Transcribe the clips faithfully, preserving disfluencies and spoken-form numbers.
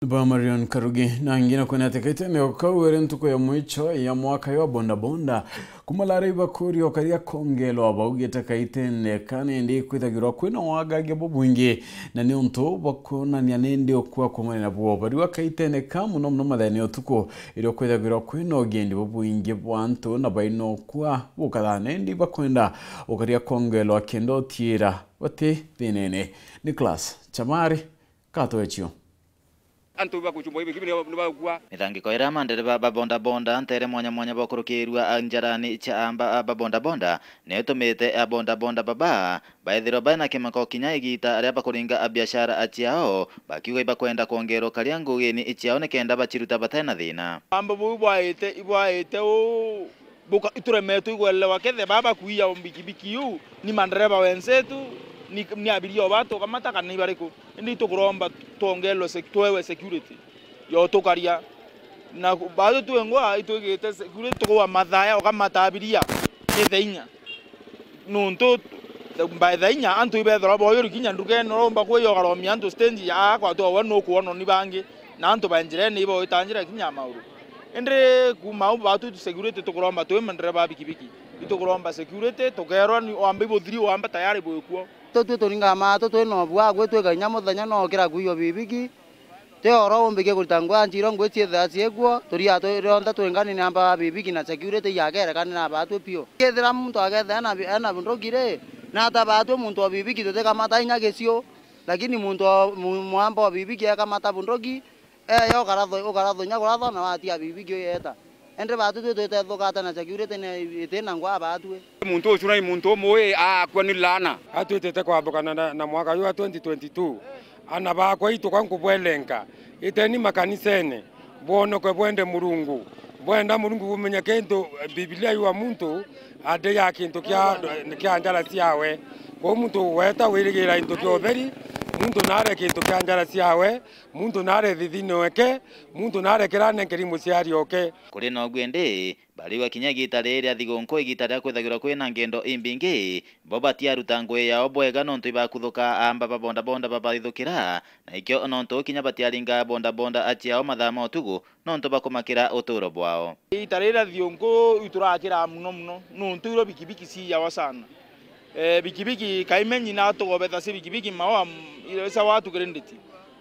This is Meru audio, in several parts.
Ba Marion Karugi, na ngina kwena tikaitene kau ere ntuku ya mwicho ya mwaka ya bodaboda. Kuma lari bakuri okaria kongelo baugite kaitene kana indi kwithagirwa kwina wagagia bubwingi, na ni untu bakwonania nindi ukua kumana nabo. Bariwa kaitene ka muno muno mathene utuku, irio kwithagirwa kwina ugendi bubwingi bwa antu na baina ukua bukathana indi bakwenda ukaria kongelo akenda utiira bati thinene. Nicholas Chamari, Katwechio. Antu bakuchumbwa ibi kibi ni bagukua. Mithangiko iria mandereba ba bodaboda ntere mwanya mwanya bakurukirua njarani cia amba ba bodaboda, ni itumite a bodaboda baba baithirwa baina kimako kinya igita aria bakuringa a biashara ciao, bakiuga ibakwenda kwongerwa karia ngugini ciao nikenda bachiruta batena thina. Amba buu ibwaite, ibwaite uu buka-, ituremetwe igwelewa kethe baba kuiya mbikibiki iu, ni mandereba wenzetu, ni, ni abiria o batu kamata kana ni bariku. Indi itukuromba twongerwe sec-, twewe security yo tukaria. Na ku-, batu twengwa itwigite security tukuwa mathaa ya ukamata abiria ni thaa inya. Nuntu by thaa inya antu ibethirwa boyuri kinya ndukene, uromba kwija ukaromia antu stage ya, "Aa, kwatwa we nukwonwa ni bangi." Na antu ba njirene ibo itanjira kinya mauru. Indi kuma au batu security tukuromba twi mandereba ba bikibiki. Itukuromba security, tukerwa ni wambe ibuthiri wambe tayari bwikuo. Tutwi turingaga matu twi na ubua, gwitwika inya muthenya no ukira kuiyo bibiki. Ti oro umbikie kurita nguo ya nchiro, nguo ciithira ciikuo, turia twi rionthe twingani ni amba ba bibiki na security yakerekani na batwi piu. Kethira muntu akethira ena bi-, ena bunduki ri, na ata batwi muntu o bibiki tutikamata inya giciu, lakini muntu o, mu-, mwamba o bibiki ekamata bunduki, eya ukaratho-, ukarathonya kurathona watia bibiki uyeta. Indi batu twi twitethukata na security ni itina ngwa batwi. Muntu ucu na muntu umwe akua ni laana. Atwitite kwambukana na, na mwaka juu wa twenty twenty-two, ana bakwa ituka nkubwelenka, iteni makanisene, bwonoke bwende Murungu. Bwenda Murungu bumenya kintu, Biblia yua muntu ande ya kintu kia, kia njara ciawe. Kwou muntu weta wirigira into kia utheri, muntu nare kintu kia njara ciawe, muntu nare thithine weke, muntu nare kira nenkeri muciari oke. Kuri na uguo indi, bariwa kinya igita riri ria thigunku, igita ria kwithagirwa kwina ngendo imbingi, bo batiaruta ngugi yao bwega nontu ibakuthuka amba ba bodaboda babaithukira, na ikio nontu kinya batiaringa bodaboda aciao mathaa ma utugu nontu bakumakira uturo bwao. Igita riri ria thigunku iturakira muno muno, nontu irio bikibiki ciiyawa sana. Eh, bikibiki kaimenyi na tugobetha cia bikibiki maoa, m-, ira cia watu credit.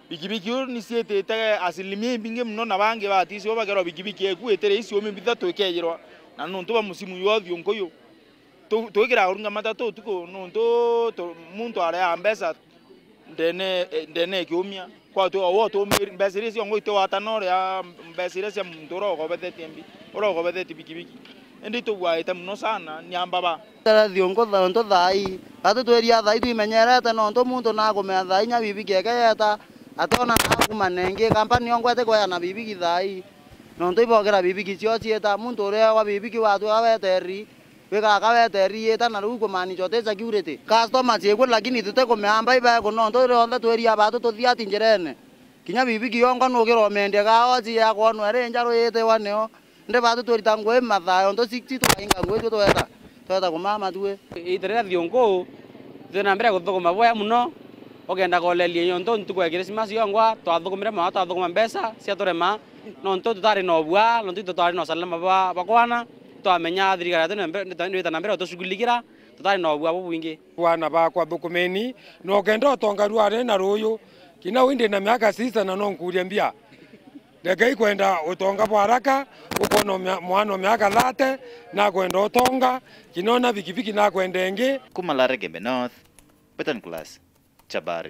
Bikibiki uu ni ciitite asilimia imbingi muno, na bangi batisi bo bakerwa bikibiki eku itiri iciumi bithatu ikejirwa, na nontu bwa musimu jwa thigunku yu. Tu-, twikira kuringa matatu utuku, nontu tu-, muntu areaa mbeca ndene, eh, ndene ya kiumia. Kwatwi o wo tumiri mbeca iria ciongo itwatana uria mbeca iria cia muntu uria ugobethetie mbi, uria ugobethetie bikibiki. Indi itugwaite muno sana ni amba ba. Tara thiungu tha-, ntu thaa ii. Batu twiria thaa ii twimenyerete nontu muntu nakumea thaa inya bibiki eke yeta, atona na kuma nengi. Kampani yongwa itikweyana bibiki thaa ii. Nontu ibokira bibiki cio cieta, muntu uria wa bibiki watwi aweteri. Wikara kawete riita na riu kumaanisha uti security. Customer ciikwe lakini tutikumea mbai beku nontu rionthe twiria batu tuthiati njirene. Kinya bibiki yongwa nukira umendia kaoci ya kwonwa iri njaru yitiwa nio. Ndi batu twirita ngui mathaa yontu six tukainga ngui twi tweta, tweta kumama tui. Iita riria thiunku twi na mbere guthuguma bwea muno, ukenda koleria yontu ntuku ya Christmas yongwa twathukumire mono twathuguma mbeca cia turema nontu tutari na ubua, nontu itwe twari na usalama bwa, bwa kwana. Twamenya thirikari yetu ni mbe-, ni ta-, ni wita na mbere utushughulikira, tutari na ubua bubwingi. Bwana bakwa thukumeni, na ukenda utonga rware na ruyu. Kinya wi ndi na miaka sita na no nkuria mbia. Rekei kwenda utonga bwa haraka, ukona mia-, mwana o miaka thirty, nakwenda utonga, kinya ona bikibiki nakwenda ingi. Kuma Laregembe North, Peter Nicholas, Chabari.